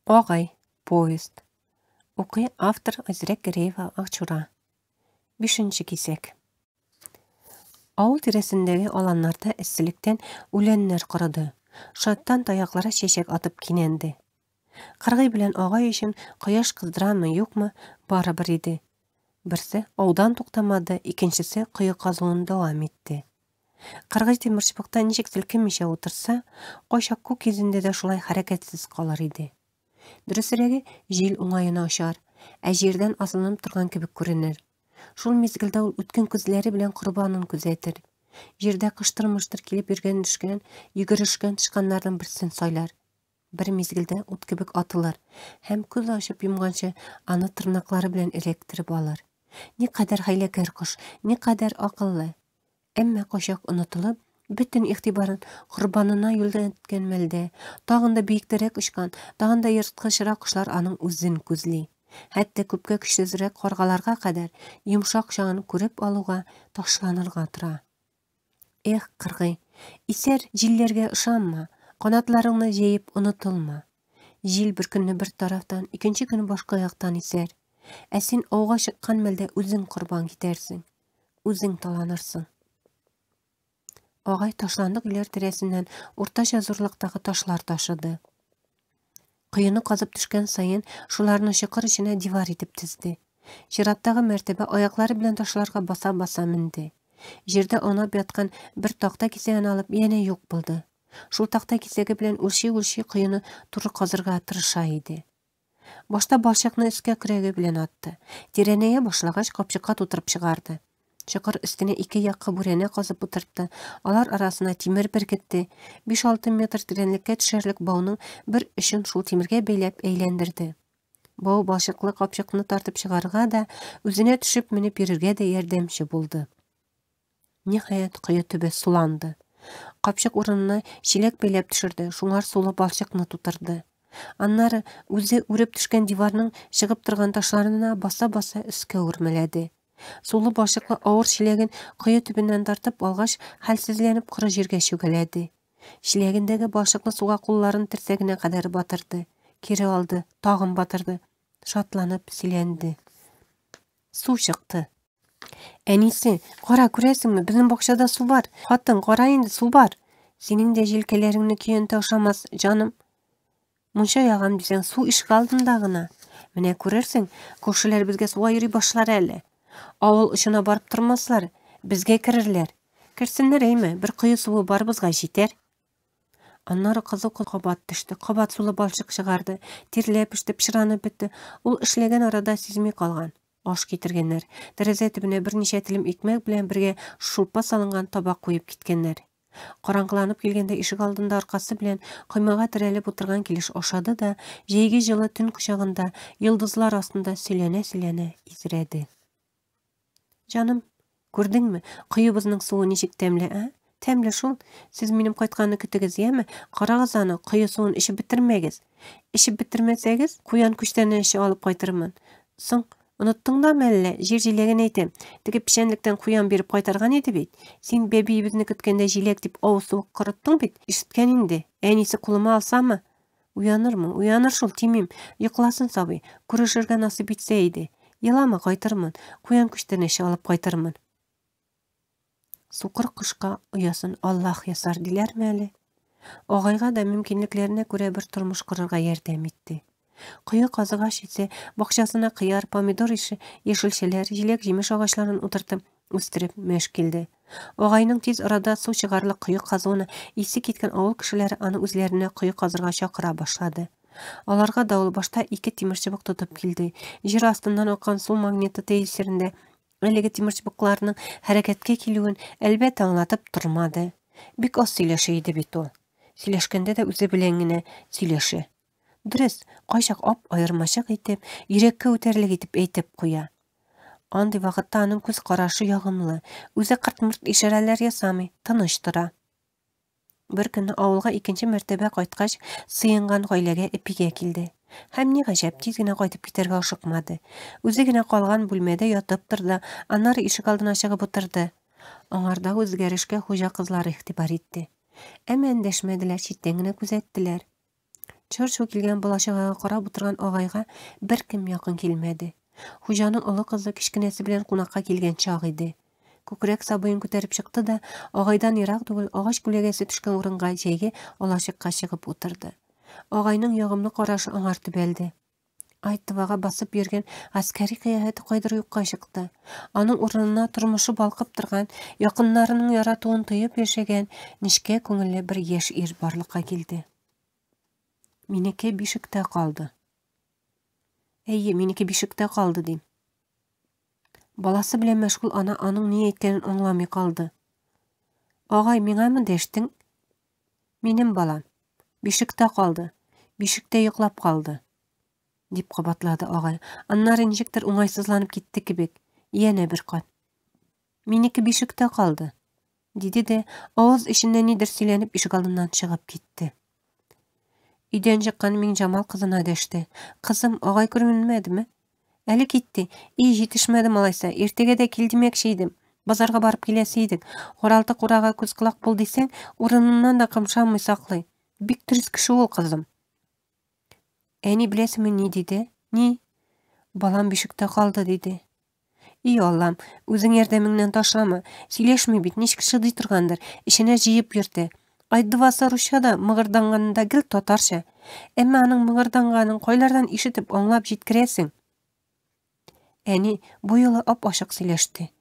Агай, поезд. Укый автор Айзирәк Гәрәева Акчура. Бишенче кисәк. Авыл тирәсендәге аланнарда эсселектән үләннәр корыды. Шаттан таяклары чәчәк атып кинәнде. Кыргый белән агай өчен кояш кыздырамы, юкмы, барыбер иде. Берсе аудан туктамады, икенчесе кое казуын дәвам итте. Кыргый тимерчыбыкта ничек селкенмичә утырса, кайчак күк йөзендә дә шулай хәрәкәтсез калыр иде. Дөресрәге, җил уңаена очар, ә җирдән асылынып торган кебек күренер. Шул мизгелдә ул үткен күзләре белән корбанын күзәтер. Җирдә кыштыр-мыштыр килеп йөргән төшкән, йөгерешкән тычканнарның берсен сайлар. Бер мизгелдә ут кебек атылыр һәм күз ачып йомганчы аны тырнаклары белән эләктереп алыр. Никадәр хәйләкәр кош, никадәр акыллы. Әмма кайчак онытылып, бөтен игътибарын корбанына юнәлткән мәлдә, тагын да биектәрәк очкан, тагын да ерткычрак кошлар аның үзен күзли. Хәтта күпкә көчсезрәк каргаларга кадәр йомшак чагын күреп алуга ташланырга тора. Эх, кыргый, исәр җилләргә ышанма, канатларыңны җәеп онытылма. Җил бер көнне бер тарафтан, икенче көнне башка яктан исәр. Ә син ауга чыккан мәлдә үзең корбан китәрсең. Үзең таланырсың. Агай ташландык өйләр тирәсеннән уртача зурлыктагы ташлар ташыды. Коены казып төшкән саен шуларны чокыр эченә дивар итеп тезде. Чираттагы мәртәбә аяклары белән ташларга баса-баса менде. Җирдә аунап яткан бер такта кисәген алып янә юк булды. Шул такта кисәге белән үлчи-үлчи коены туры казырга тырыша иде. Башта балчыкны өскә көрәге белән атты. Тирәнәя башлагач, капчыкка тутырып чыгарды. Чокыр өстенә ике якка бүрәнә казып утыртты, алар арасына тимер беркетте. 5-6 метр тирәнлеккә төшәрлек бауның бер очын шул тимергә бәйләп әйләндерде. Бау балчыклы капчыкны тартып чыгарырга да, үзенә төшеп менеп йөрергә дә ярдәмче булды. Ниһаять, кое төбе суланды. Капчык урынына чиләк бәйләп төшерде, шуңар сулы балчыкны тутырды. Аннары үзе үреп төшкән диварның чыгып торган ташларына баса-баса өскә үрмәләде. Сулы балчыклы авыр чиләген кое төбеннән тартып алгач, хәлсезләнеп коры җиргә чүгәләде. Чиләгендәге балчыклы суга кулларын терсәгенә кадәр батырды. Кире алды, тагын батырды. Шатланып сөйләнде. Су чыкты. Әнисе, кара, күрәсеңме, безнең бакчада су бар. Хатын, кара инде, су бар. Синең дә җилкәләреңне көянтә ошамас, җаным. Мунча ягам дисәң, су ишек алдында гына. Менә күрерсең, күршеләр безгә суга йөри башлар әле. Авыл очына барып тормаслар, безгә керерләр. Керсеннәр әйме, бер кое суы барыбызга җитәр. Аннары кызу кабат төште, кабат сулы балчык чыгарды, тирләп пеште, пычранып бетте. Ул эшләгән арада сизми калган. Аш китергәннәр. Тәрәзә төбенә берничә телем икмәк белән бергә шулпа салынган табак куеп киткәннәр. Караңгыланып килгәндә ишек алдында аркасы белән коймага терәлеп утырган килеш ашады да, җәйге җылы төн кочагында, йолдызлар астында сөйләнә-сөйләнә изрәде. Җаным, күрдеңме, коебызның суы ничек тәмле, ә? Тәмле шул. Сез минем кайтканны көтегез, яме? Карагыз аны, кое суын эчеп бетермәгез. Эчеп бетермәсәгез, куян күчтәнәче алып кайтырмын. Соң, оныттың да мәллә, җир җиләген әйтәм. Теге печәнлектән куян биреп кайтарган иде бит. Син бәбиебезне көткәндә җиләк дип авыз суы корыттың бит. Ишеткән инде. Әнисе кулыма алсамы? Уянырмы? Уяныр шул, тимим. Йокласын сабый. Күрешергә насыйп итсә иде. Елама, кайтырмын. Куян күчтәнәче алып кайтырмын. Сукыр кошка оясын Аллаһ ясар диләрме әле? Агайга да мөмкинлекләренә күрә бер тормыш корырга ярдәм итте. Кое казыгач исә бакчасына кыяр, помидор ише яшелчәләр, җиләк-җимеш агачларын утыртып, үстереп мәш килде. Агайның тиз арада су чыгарлык кое казуына исе киткән авыл кешеләре аны үзләренә кое казырга чакыра башлады. Аларга да ул башта ике тимерчыбык тотып килде. Җир астыннан аккан су магниты тәэсирендә әлеге тимерчыбыкларның хәрәкәткә килүен, әлбәттә, аңлатып тормады. Бик аз сөйләшә иде бит ул. Сөйләшкәндә дә үзе белән генә сөйләшә. Дөрес, кайчак ап-аермачык итеп, йөрәккә үтәрлек итеп әйтеп куя. Андый вакытта аның күз карашы ягымлы, үзе кырт-мырт ишарәләр ясамый, тыныч тора. Бер көнне авылга икенче мәртәбә кайткач, сыенган гаиләгә эпигә килде. Һәм ни гаҗәп, тиз генә кайтып китәргә ашыкмады. Үзе генә калган бүлмәдә ятып торды, аннары ишек алдына чыгып утырды. Аңардагы үзгәрешкә хуҗа кызлары игътибар итте. Әмма эндәшмәделәр, читтән генә күзәттеләр. Чыр-чу килгән бала-чагага карап утырган агайга беркем якын килмәде. Хуҗаның олы кызы кечкенәсе белән кунакка килгән чак иде. Күкрәк сабыен күтәреп чыкты да, агайдан ерак түгел агач күләгәсе төшкән урынга җәйге алачыкка чыгып утырды. Агайның ягымлы карашы аңар төбәлде. Айтовага басып йөргән гаскәри кыяфәте кайдыр юкка чыкты. Аның урынына тормышы балкып торган, якыннарының яратуын тоеп яшәгән нечкә күңелле бер яшь ир барлыкка килде. Минеке бишектә калды. Әйе, минеке бишектә калды, дим. Баласы белән мәшгуль ана аның ни әйткәнен аңламый калды. Агай, миңамы дәштең? Минем балам. Бишектә калды. Бишектә йоклап калды. Дип кабатлады агай. Аннары ничектер уңайсызланып китте кебек. Янә бер кат. Минеке бишектә калды. Диде дә, авыз эченнән нидер сөйләнеп ишегалдыннан чыгып китте. Өйдән чыккан Миңҗамал кызына дәште. Кызым, агай күренмәдеме? Әле китте. И, җитешмәдем алайса. Иртәгә дә кил димәкче идем. Базарга барып киләсе идек. Каралты-курага күз-колак бул дисәң, урыныннан да кымшанмый саклый. Бик дөрес кеше ул, кызым. Әни, беләсеңме, ни диде? Ни? Балам бишектә калды, диде. И Аллам, үзең ярдәмеңнән ташлама. Сөйләшми бит, ничек чыдый торгандыр, эченә җыеп йөртә. Айдывасы русча да, мыгырданганында гел татарча. Әмма аның мыгырданганын кайлардан ишетеп, аңлап җиткерәсең? Әни бу юлы ап-ачык сөйләште.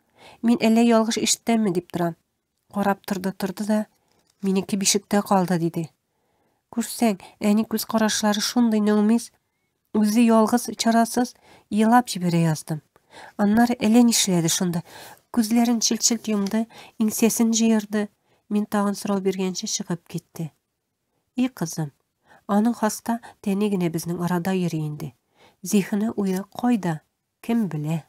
Мин әллә ялгыш ишетәмме дип торам. Карап торды-торды да, минеке бишектә калды, диде. Күрсәң, әни күз карашлары шундый нәүмиз, үзе ялгыз, чарасыз, елап җибәрә яздым. Аннары әллә нишләде шунда. Күзләрен челт-челт йомды, иңсәсен җыерды. Мин тагын сорау биргәнче чыгып китте. И кызым, аның хаста тәне генә безнең арада йөри инде. Зиһене, уе кайда, кем белә.